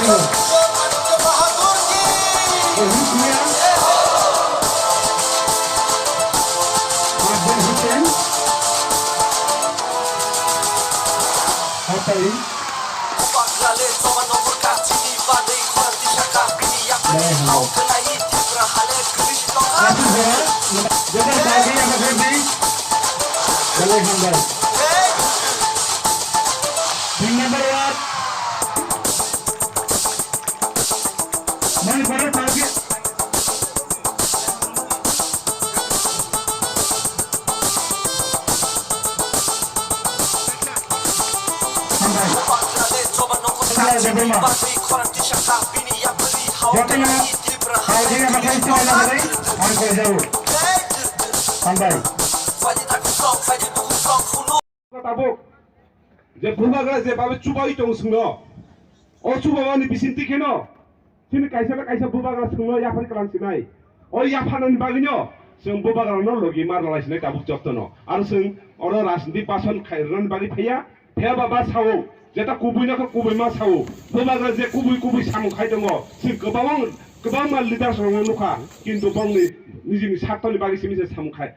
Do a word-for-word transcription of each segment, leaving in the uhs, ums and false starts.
Rohit Bhaiya, Akbar Hussain, Hatari. Jai Hind. Jai Hind. Jai Hind. Tin number ward. Mani boro target. Hambai. Hambai, Debbarma. Jotono target hathai sima na bagwi, ang koi jago. Hambai. Tabuk je bubagra je babe chubai tong sungno. O chubamani bisingtwi kheno chini kaisa na kaisa bubagra sungno yaphar kalang sinai. O yapharnani bagwino chwng bubagrano logi mar lalai sinai tabuk jotono. Aro chwng oro rajniti bason khai rwnani bagwi phaiya. Phiya ba ba sao, jeta kubui no khe kubui ma sao. Bubagra je kubui kubui samung khai tongo. Chwng kwbang, kwbangma leaders rokno nukha. Kintu bongni nijini sartoni bagwi simi se samung khai.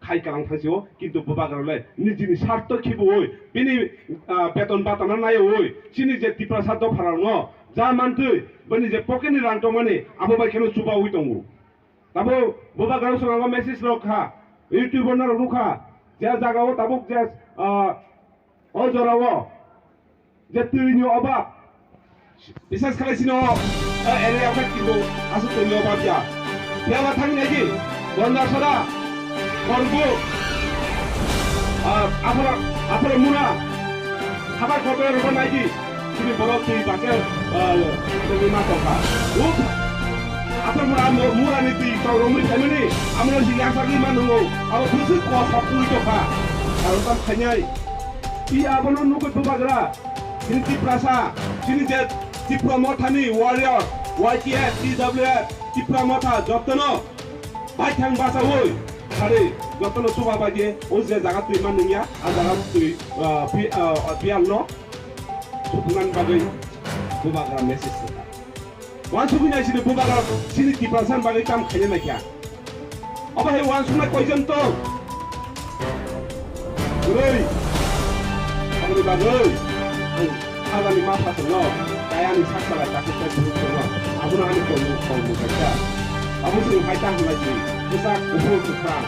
Khai kalang thangsi o, kintu bubagra le nijini sarto khibiui, bini, ah, beton batana naiui, chini je Tiprasa dopharokno ja mantwi, bini je pocket ni rang tongmani, abo bai kheno chubaui tongo. Tabo bubagra swngo message rok kha, YouTube o norok nukha, je jaga o tabuk je, ah, o jora o, je twi ni obab, bises khalai sino, eh, area o khe kibo aswk twi ni obab ya. Phiya ba thang nai di, Gondasara, Korbuk, ah, Aphra, Aphra Mura, Habar Kotor ro nai di, sini borok twi ba khe, ah, twi ma tong kha. Uk, Aphra Mura, Mura ni twi tong romwi phaimani, amro sini asagwi ma nungo, abo bwswk kosok twi tong kha. Aro tam khainai. Pi abono nugwi bubagra, chini Tiprasa, chini je Tipra Mothani warrior, Y T F, T W F, Tipra Motha jotono baithang bachaui, sari jotono chuba baidi, o je jaga twi man nungya, a jaga twi, ah, pi-, ah, biyal no supunani bagwi bubagra message rwkha. Wansugwi nai sini bubagra sini Tiprasa ni bagwi kam khaina naikha. Obo hai wansuknai koijon tong? Kwrwi. Aboni bagwi ang Adani ma phasaino, tei ani sak salai takhuksai phuru phuru abono ani tongmung tongmung kaisa. Abo chwng hai ta hwnlai si, bwsak kuphur kwkhrang.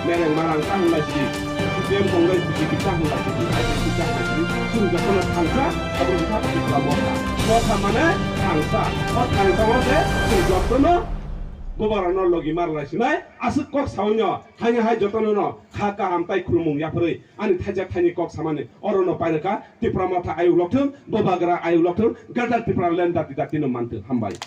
Mereng marang ta hwnlai si, C P M Congress B J P ta hwnlai si, I P F T ta hwnlai si, chwng jotono thansa, abo wngkha Tipra Motha. Motha mane thansa. O thansa o se chwng jotono bubagrano logi mar lai sinai, aswk kok saui no, haino hai jotono no kha kaham tai khulumung yapharwi ani thaijak thaini kok samani oro no pairwkha. Tipra Motha ayuk lokthung, bubagra ayuk lokthung, Greater Tipraland dati dati no manthung. Hambai.